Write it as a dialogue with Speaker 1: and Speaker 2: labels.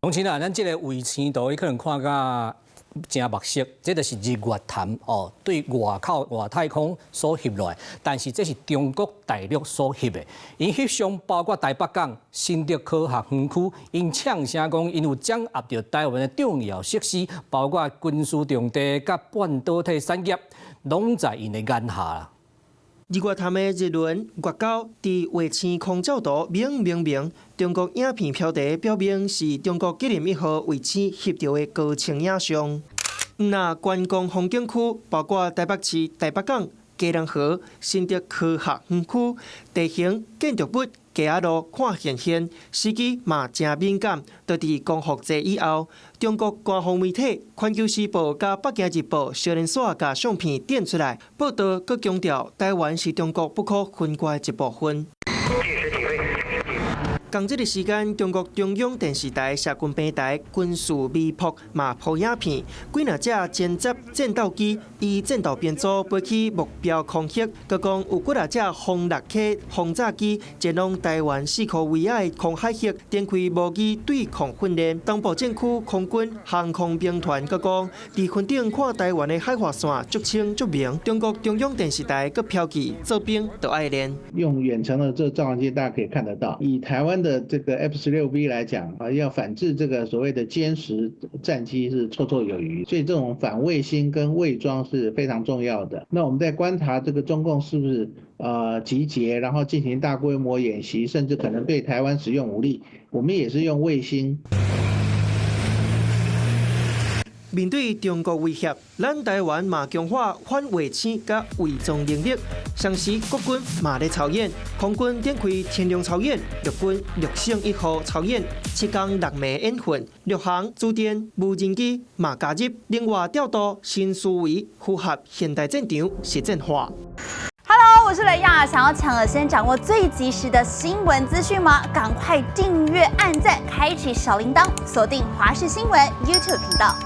Speaker 1: 同時啊，咱這个衛星圖，你可能看甲誠目熟，這就是日月潭哦，對外口外太空所翕落來，但是這是中國大陸所翕的，𪜶翕相包括台北港、新竹科學園區，𪜶嗆聲講，𪜶有掌握著台灣的重要設施，包括軍事重地佮半導體產業，攏在𪜶的眼下啦。
Speaker 2: 日月潭的日輪、月溝佇衛星空照圖明明明，中國影片標題表明是中國吉林一號衛星翕著的高清影像。若觀光風景區包括台北市、台北港、基隆河、新竹科學園區，地形建築物、街仔路看現現，時機嘛誠敏感。就佇光復節以後，中國官方媒體《環球時報》佮北京日報相連紲共相片展出來，報導閣強調台灣是中國不可分割的一部分。仝這个時間，中國中央電視台社群平台軍事微博嘛鋪影片，幾若隻偵察戰鬥機以戰鬥編組飛去目標空域，閣講有幾若隻轟六 K 轟炸機前往台灣四箍圍仔的空海域展開模擬對抗訓練。東部戰區空軍航空兵團閣講，佇雲頂看台灣的海岸線足清足明。中國中央電視台閣標記做兵就愛練。
Speaker 3: 用遠程的這照相機，大家可以看得到，以台灣的這個 F-16V 來講啊，要反制這個所謂的殲十戰機是綽綽有餘，所以這種反衛星跟偽裝是非常重要的。那我們在觀察這個中共是不是集結，然後進行大規模演習，甚至可能對台灣使用武力，我們也是用衛星。
Speaker 2: 面對中國威脅，咱台灣嘛強化反衛星佮偽裝能力，同時國軍嘛咧操演，空軍展開天龍操演，陸軍陸星一號操演，七工六暝演訓，陸航、主電、無人機嘛加入，另外調度新思維，符合現代戰場實戰化。
Speaker 4: Hello，我是雷亞，想要搶先掌握最及時的新聞資訊嗎？趕快訂閱、按讚、開啟小鈴鐺，鎖定華視新聞 YouTube 頻道。